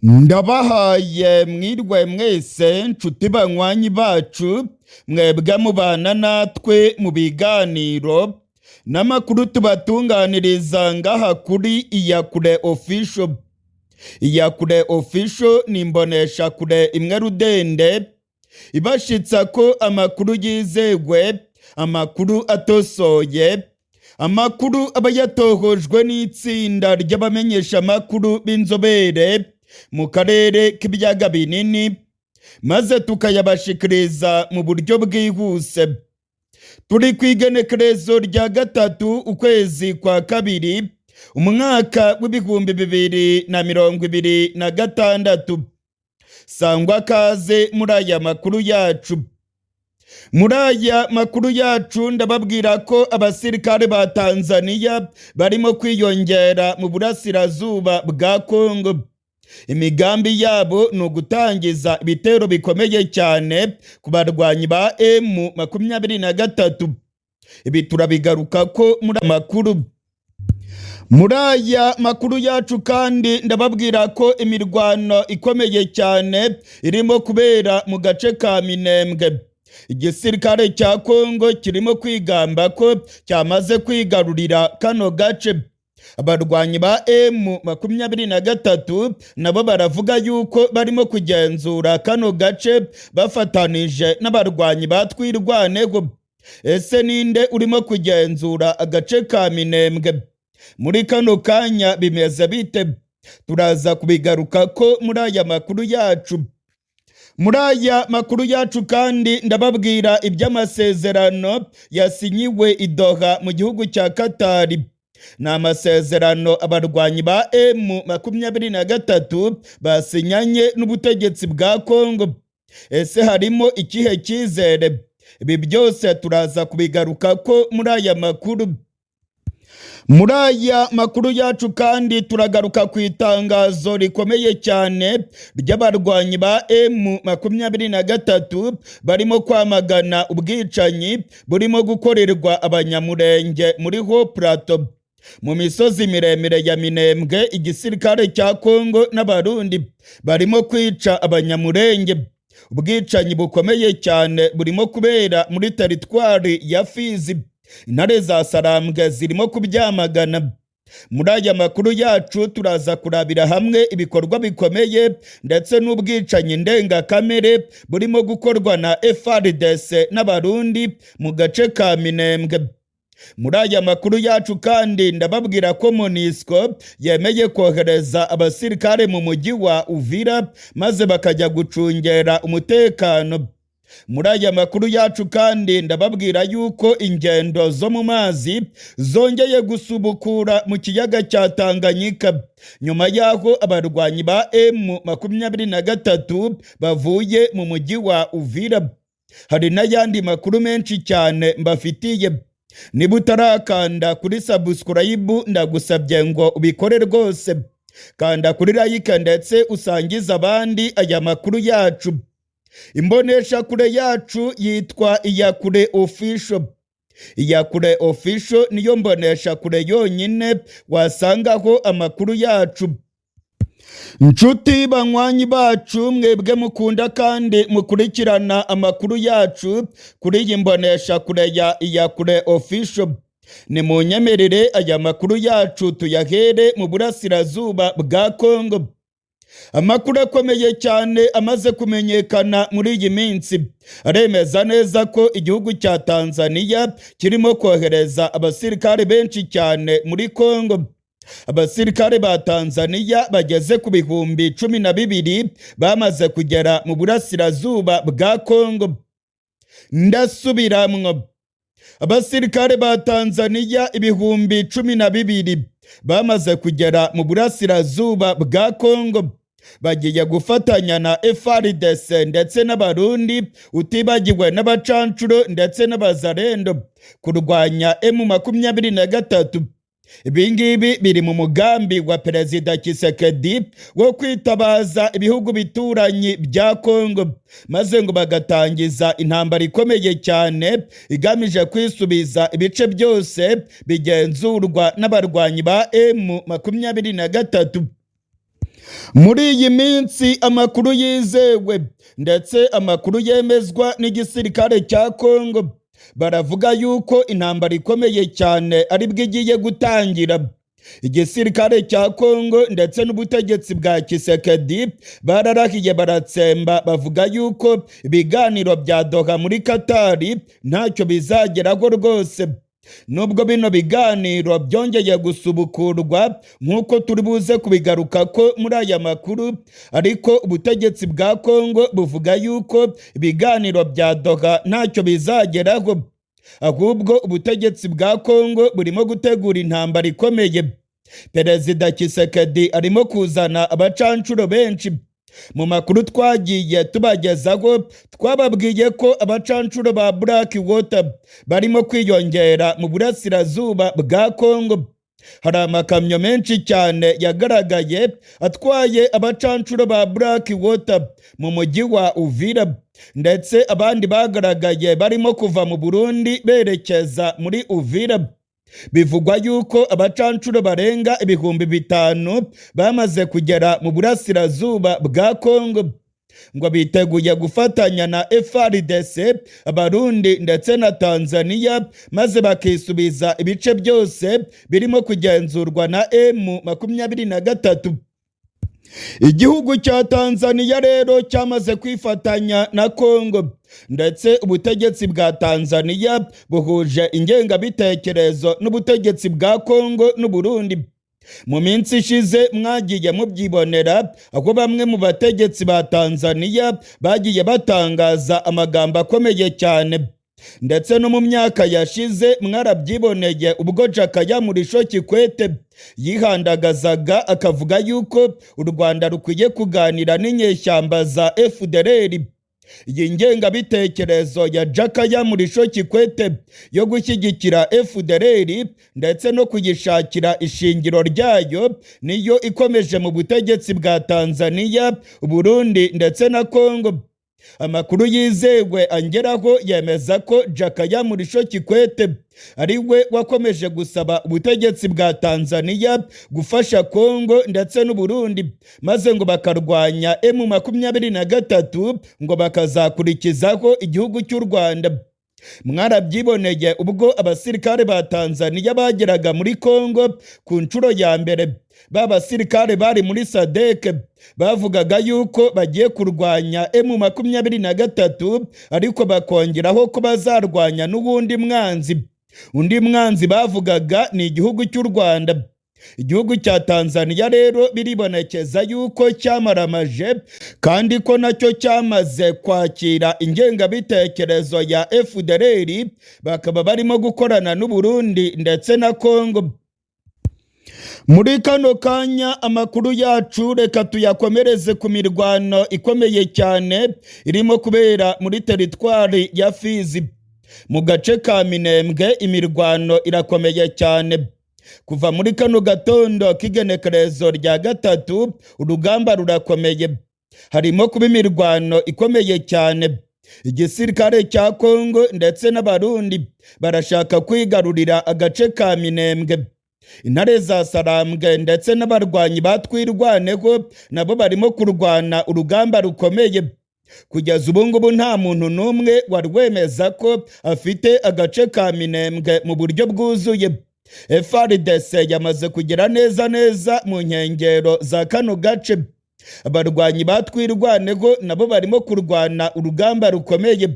Ndabahaye mwirwe mwese, nshuti banywanyi bacu, mwebwe mubana natwe mu biganiro n'amakuru tubatunganiriza ngaha kuri Iyakure Official. Iyakure Official ni imboneshakure imwe rudende ibashitsa ko amakuru yizewe, amakuru atosoye, amakuru aba yatohojwe n'itsinda ry'abamenyeshamakuru b'inzobere mu karere k'ibiyaga binini, maze tukayabashikiriza mu buryo bwihuse. Turi ku igenekerezo rya 3 ukwezi kwa 2 umwaka w'2026. Sangwa kaze muri aya makuru yacu. Muri aya makuru yacu ndababwira ko abasirikare ba Tanzania barimo kwiyongera mu burasirazuba bwa Kongo. Imigambi yabo ni ugutangiza ibitero bikomeye cyane ku barwanyi ba M23. Ibi turabigaruka ko muri amakuru. Muri aya makuru yacu kandi ndababwira ko imirwano ikomeye cyane irimo kubera mu gace ka Minembwe. Igisirikare cya Kongo kirimo kwigamba ko cyamaze kwigarurira kano gace. Abarwanyi ba M23 nabo baravuga yuko barimo kugenzura kano gace bafatanije n'abarwanyi ba Twirwaneho. Ese ninde urimo kugenzura agace ka Minembwe? Muri kano kanya bimeze bite? Turaza kubigaruka ko muri aya makuru yacu. Muri aya makuru yacu kandi ndababwira iby'amasezerano yasinyiwe i Doha mu gihugu cya Katari. Ni amasezerano abarwanyi ba M23 basinyanye n'ubutegetsi bwa Kongo. Ese harimo ikihe cyizere? Ibi byose turaza kubigaruka ko muri aya makuru. Muri aya makuru yacu kandi turagaruka ku itangazo rikomeye cyane ry'abarwanyi ba M23 barimo kwamagana ubwicanyi burimo gukorerwa Abanyamurenge muri Haut Plateau. Mu misozi miremire ya Minembwe, igisirikare cya Kongo n'Abarundi barimo kwica Abanyamurenge. Ubwicanyi bukomeye cyane burimo kubera muri teritwari ya Fizi. Intare za Sarambwe zirimo kubyamagana. Muri aya makuru yacu turaza kurabira hamwe ibikorwa bikomeye ndetse n'ubwicanyi ndengakamere burimo gukorwa na FARDC n'Abarundi mu gace ka Minembwe. Muri aya makuru yacu kandi ndababwira ko MONUSCO yemeye kohereza abasirikare mu mujyi wa Uvira maze bakajya gucungera umutekano. Muri aya makuru yacu kandi ndababwira yuko ingendo zo mu mazi zongeye gusubukura mu kiyaga cya Tanganyika nyuma y'aho abarwanyi ba M23 bavuye mu mujyi wa Uvira. Hari n'ayandi makuru menshi cyane mbafitiye. Niba utarakanda kuri subscribe, ndagusabye ngo ubikore rwose. Kanda kuri like ndetse usangize abandi aya makuru yacu. Imboneshakure yacu yitwa Iyakure Official. Iyakure Official niyo mboneshakure yonyine wasangaho amakuru yacu. Nshuti banywanyi bacu, mwebwe mukunda kandi mukurikirana amakuru yacu kuri iyi mboneshakure ya Iyakure Official, ni munyemerere aya makuru yacu tuyahere mu burasirazuba bwa Kongo. Amakuru akomeye cyane amaze kumenyekana muri iyi minsi aremeza neza ko igihugu cya Tanzania kirimo kohereza abasirikare benshi cyane muri Kongo. Abasirikare ba Tanzania bageze ku 12,000 bamaze kugera mu burasirazuba bwa Kongo. Ndasubiramwo, abasirikare ba Tanzania 12,000 bamaze kugera mu burasirazuba bwa Kongo, bagiye gufatanya na FARDC ndetse n'Abarundi, utibagiwe n'abacancuro ndetse n'Abazarendo, kurwanya M23. Ibi ngibi biri mu mugambi wa Perezida Tshisekedi wo kwitabaza ibihugu bituranyi bya Kongo maze ngo bagatangiza intambara ikomeye cyane igamije kwisubiza ibice byose bigenzurwa n'abarwanyi ba M23. Muri iyi minsi amakuru yizewe ndetse amakuru yemezwa n'igisirikare cya Kongo, baravuga yuko intambara ikomeye cyane aribwo igiye gutangira. Igisirikare cya Kongo ndetse n'ubutegetsi bwa Tshisekedi bararahiye baratsemba, bavuga yuko ibiganiro bya Doha muri Katari ntacyo bizageraho rwose. Nubwo bino biganiro byongeye gusubukurwa nk'uko turi buze kubigaruka ko muri aya makuru, ariko ubutegetsi bwa Kongo buvuga yuko ibiganiro bya Doha ntacyo bizageraho, ahubwo ubutegetsi bwa Kongo burimo gutegura intambara ikomeye. Perezida Tshisekedi arimo kuzana abacancuro benshi. Mu makuru twagiye tubagezaho, twababwiye ko abacancuro ba Black Water barimo kwiyongera mu burasirazuba bwa Kongo. Hari amakamyo menshi cyane yagaragaye atwaye abacancuro ba Black Water mu mujyi wa Uvira, ndetse abandi bagaragaye barimo kuva mu Burundi berekeza muri Uvira. Bivugwa yuko abacancuro barenga 5000 bamaze kugera mu burasirazuba bwa Kongo, ngo biteguye gufatanya na FARDC, Abarundi ndetse na Tanzania, maze bakisubiza ibice byose birimo kugenzurwa na M23. Igihugu cya Tanzania rero cyamaze kwifatanya na Kongo, ndetse ubutegetsi bwa Tanzania buhuje ingengabitekerezo n'ubutegetsi bwa Kongo n'Uburundi. Mu minsi ishize mwagiye mubyibonera aho bamwe mu bategetsi ba Tanzania bagiye batangaza amagambo akomeye cyane, ndetse no mu myaka yashize mwarabyiboneye ubwo Jakaya Mrisho Kikwete yihandagazaga akavuga yuko u Rwanda rukwiye kuganira n'inyeshyamba za FDLR. Iyi ngengabitekerezo ya Jakaya Mrisho Kikwete yo gushyigikira FDLR ndetse no kuyishakira ishingiro ryayo niyo ikomeje mu butegetsi bwa Tanzania, Burundi ndetse na Kongo. Amakuru yizewe angeraho yemeza ko Jakaya Mrisho Kikwete ari we wakomeje gusaba ubutegetsi bwa Tanzania gufasha Kongo ndetse n'Uburundi, maze ngo bakarwanya M23, ngo bakazakurikizaho igihugu cy'u Rwanda. Mwarabyiboneye ubwo abasirikare ba Tanzania bageraga muri Kongo ku nshuro ya mbere, ba basirikare bari muri SADC bavugaga yuko bagiye kurwanya M23, ariko bakongeraho ko bazarwanya n'uwundi mwanzi. Undi mwanzi bavugaga ni igihugu cy'u Rwanda. Igihugu cya Tanzania rero biribonekeza yuko cyamaramaje, kandi ko nacyo cyamaze kwakira ingengabitekerezo ya FDLR, bakaba barimo gukorana n'Uburundi ndetse na Kongo. Muri kano kanya amakuru yacu reka tuyakomereze ku mirwano ikomeye cyane irimo kubera muri teritwari ya Fizi. Mu gace ka Minembwe imirwano irakomeye cyane. Kuva muri kano gatondo k'igenekerezo rya 3 urugamba rurakomeye, harimo kuba imirwano ikomeye cyane. Igisirikare cya Kongo ndetse n'Abarundi barashaka kwigarurira agace ka Minembwe. Intare za Sarambwe ndetse n'abarwanyi batwirwaneho nabo barimo kurwana urugamba rukomeye. Kugeza ubu ngubu nta muntu n'umwe wari wemeza ko afite agace ka Minembwe mu buryo bwuzuye. FARDC yamaze kugera neza neza mu nkengero za kano gace. Abarwanyi batwirwaneho nabo barimo kurwana urugamba rukomeye.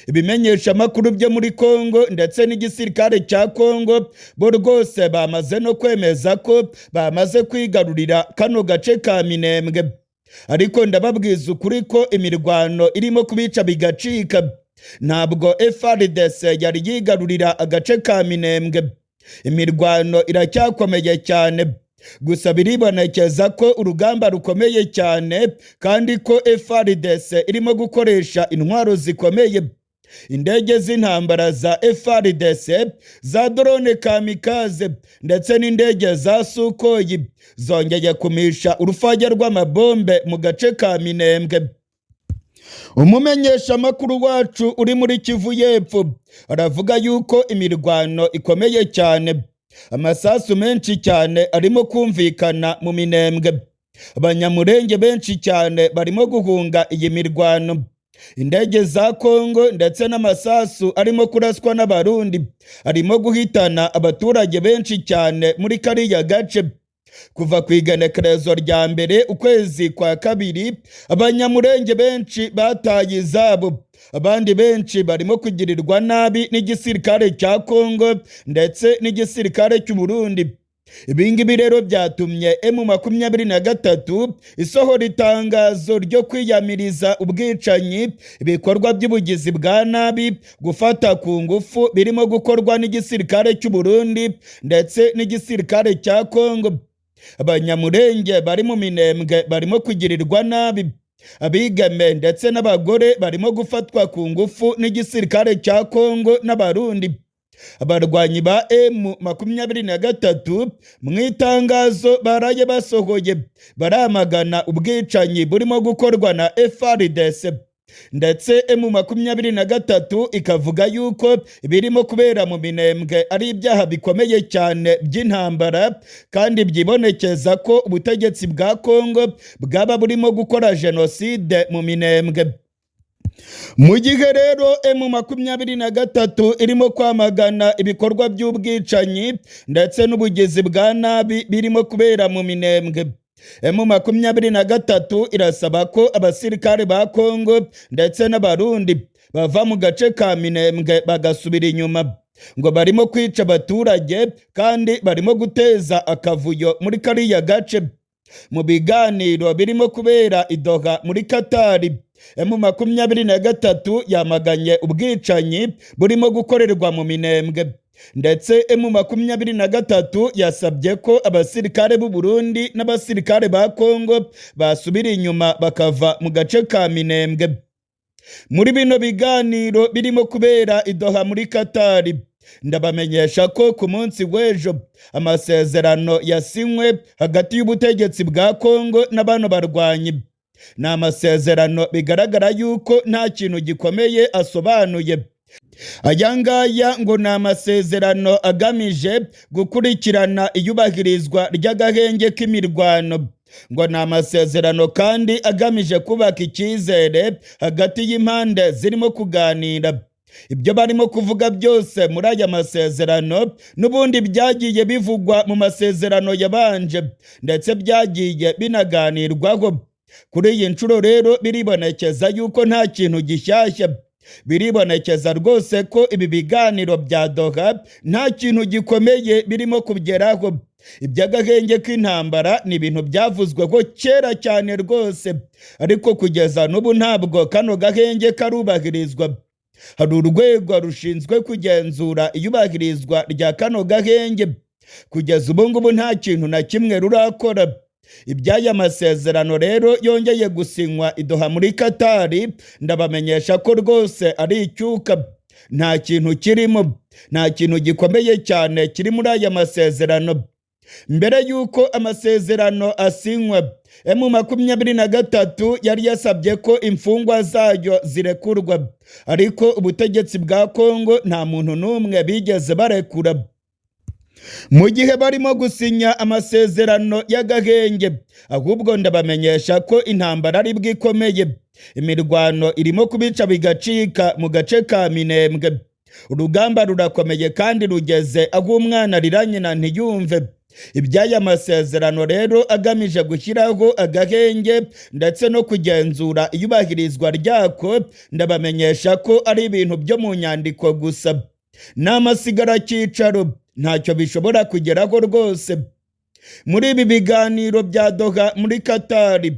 Ibimenyeshamakuru byo muri Kongo ndetse n'igisirikare cya Kongo bo rwose bamaze no kwemeza ko bamaze kwigarurira kano gace ka Minembwe. Ariko ndababwiza ukuri ko imirwano irimo kubica bigacika. Ntabwo FARDC yari yigarurira agace ka Minembwe. Imirwano iracyakomeye cyane. Gusa biribonekeza ko urugamba rukomeye cyane, kandi ko FARDC irimo gukoresha intwaro zikomeye. Indege z'intambara za FARDC, za drone kamikaze ndetse n'indege za Sukhoi zongeye kumisha urufaya rw'amabombe mu gace ka Minembwe. Umumenyeshamakuru wacu uri muri Kivu y'Epfo aravuga yuko imirwano ikomeye cyane, amasasu menshi cyane arimo kumvikana mu Minembwe. Abanyamurenge benshi cyane barimo guhunga iyi mirwano. Indege za Kongo ndetse n'amasasu arimo kuraswa n'Abarundi arimo guhitana abaturage benshi cyane muri kariya gace. Kuva ku igenekerezo rya 1 ukwezi kwa 2, Abanyamurenge benshi bataye izabo, abandi benshi barimo kugirirwa nabi n'igisirikare cya Kongo ndetse n'igisirikare cy'u Burundi. Ibingibi rero byatumye M23 isohora itangazo ryo kwiyamiriza ubwicanyi, ibikorwa by'ubugizi bwa nabi, gufata ku ngufu birimo gukorwa n'igisirikare cy'u Burundi ndetse n'igisirikare cya Kongo. Abanyamurenge bari mu Minembwe barimo kugirirwa nabi, abigeme ndetse n'abagore barimo gufatwa ku ngufu n'igisirikare cya Kongo n'Abarundi. Abarwanyi ba M23 mu itangazo baraye basohoye baramagana ubwicanyi burimo gukorwa na FARDC, ndetse M23 ikavuga yuko ibirimo kubera mu Minembwe ari ibyaha bikomeye cyane by'intambara, kandi byibonekeza ko ubutegetsi bwa Kongo bwaba burimo gukora jenoside mu Minembwe. Mu gihe rero M23 irimo kwamagana ibikorwa by'ubwicanyi ndetse n'ubugizi bwa nabi birimo kubera mu Minembwe, M23 irasaba ko abasirikare ba Kongo ndetse n'Abarundi bava mu gace ka Minembwe bagasubira inyuma, ngo barimo kwica abaturage kandi barimo guteza akavuyo muri kariya gace. Mu biganiro birimo kubera i Doha muri Katari, M23 yamaganye ubwicanyi burimo gukorerwa mu Minembwe, ndetse M23 yasabye ko abasirikare b'u Burundi n'abasirikare ba Kongo basubira inyuma bakava mu gace ka Minembwe. Muri bino biganiro birimo kubera i Doha muri Katari, ndabamenyesha ko ku munsi w'ejo amasezerano yasinywe hagati y'ubutegetsi bwa Kongo n'abano barwanyi. Ni amasezerano bigaragara yuko nta kintu gikomeye asobanuye. Aya ngaya ngo ni amasezerano agamije gukurikirana iyubahirizwa ry'agahenge k'imirwano, ngo ni amasezerano kandi agamije kubaka icyizere hagati y'impande zirimo kuganira. Ibyo barimo kuvuga byose muri aya masezerano n'ubundi byagiye bivugwa mu masezerano yabanje, ndetse byagiye binaganirwaho. Kuri iyi nshuro rero biribonekeza yuko nta kintu gishyashya, biribonekeza rwose ko ibi biganiro bya Doha nta kintu gikomeye birimo kugeraho. Iby'agahenge k'intambara ni ibintu byavuzweho kera cyane rwose, ariko kugeza n'ubu ntabwo kano gahenge karubahirizwa. Hari urwego rushinzwe kugenzura iyubahirizwa rya kano gahenge, kugeza ubu ngubu nta kintu na kimwe rurakora. Iby'aya masezerano rero yongeye gusinywa i Doha muri Katari, ndabamenyesha ko rwose ari icyuka, nta kintu kirimo, nta kintu gikomeye cyane kiri muri aya masezerano. Mbere y'uko amasezerano asinywa, M23 yari yasabye ko imfungwa zayo zirekurwa, ariko ubutegetsi bwa Kongo nta muntu n'umwe bigeze barekura. Mu gihe barimo gusinya amasezerano y'agahenge, ahubwo ndabamenyesha ko intambara ari bwo ikomeye. Imirwano irimo kubica bigacika mu gace ka Minembwe. Urugamba rurakomeye kandi rugeze aho umwana arira nyina ntiyumve. Iby'aya masezerano rero agamije gushyiraho agahenge ndetse no kugenzura iyubahirizwa ryako, ndabamenyesha ko ari ibintu byo mu nyandiko gusa, n'amasigaracyicaro ntacyo bishobora kugeraho rwose. Muri ibi biganiro bya Doha muri Katari,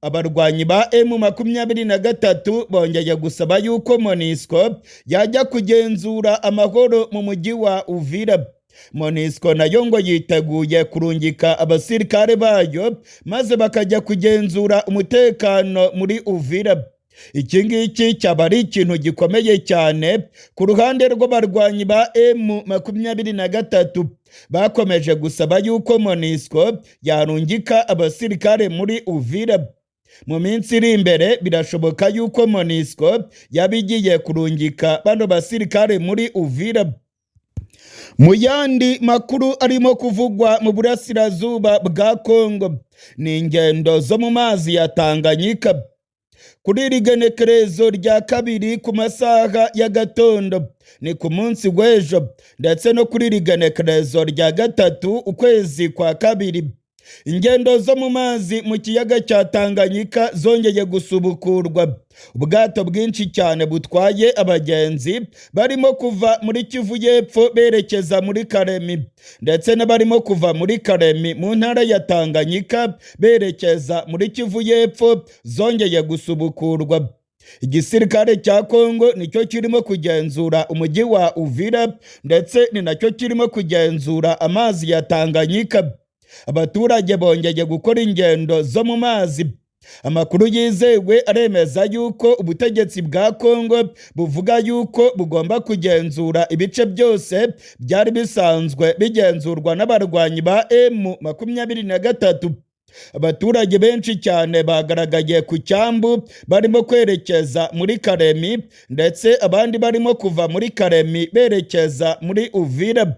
abarwanyi ba M23 bongeye gusaba yuko MONUSCO yajya kugenzura amahoro mu mujyi wa Uvira. MONUSCO nayo ngo yiteguye kurungika abasirikare bayo maze bakajya kugenzura umutekano muri Uvira. Iki ngiki cyaba ari ikintu gikomeye cyane ku ruhande rw'abarwanyi ba M23 bakomeje gusaba yuko MONUSCO yarungika abasirikare muri Uvira. Mu minsi iri imbere birashoboka yuko MONUSCO yaba igiye kurungika bano basirikare muri Uvira. Mu yandi makuru arimo kuvugwa mu burasirazuba bwa Kongo ni ingendo zo mu mazi ya Tanganyika. Kuri iri genekerezo rya 2 ku masaha y'agatondo, ni ku munsi w'ejo, ndetse no kuri iri genekerezo rya 3 ukwezi kwa 2, ingendo zo mu mazi mu kiyaga cya Tanganyika zongeye gusubukurwa. Ubwato bwinshi cyane butwaye abagenzi barimo kuva muri Kivu y'Epfo berekeza muri Karemi, ndetse n'abarimo kuva muri Karemi mu ntara ya Tanganyika berekeza muri Kivu y'Epfo zongeye gusubukurwa. Igisirikare cya Kongo nicyo kirimo kugenzura umujyi wa Uvira, ndetse ni nacyo kirimo kugenzura amazi ya Tanganyika. Abaturage bongeye gukora ingendo zo mu mazi. Amakuru yizewe aremeza yuko ubutegetsi bwa Kongo buvuga yuko bugomba kugenzura ibice byose byari bisanzwe bigenzurwa n'abarwanyi ba M23. Abaturage benshi cyane bagaragaye ku cyambu barimo kwerekeza muri Karemi, ndetse abandi barimo kuva muri Karemi berekeza muri Uvira.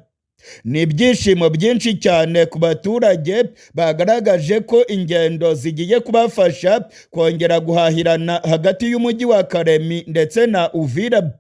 Ni ibyishimo byinshi cyane ku baturage bagaragaje ko ingendo zigiye kubafasha kongera guhahirana hagati y'umujyi wa Karemi ndetse na Uvira.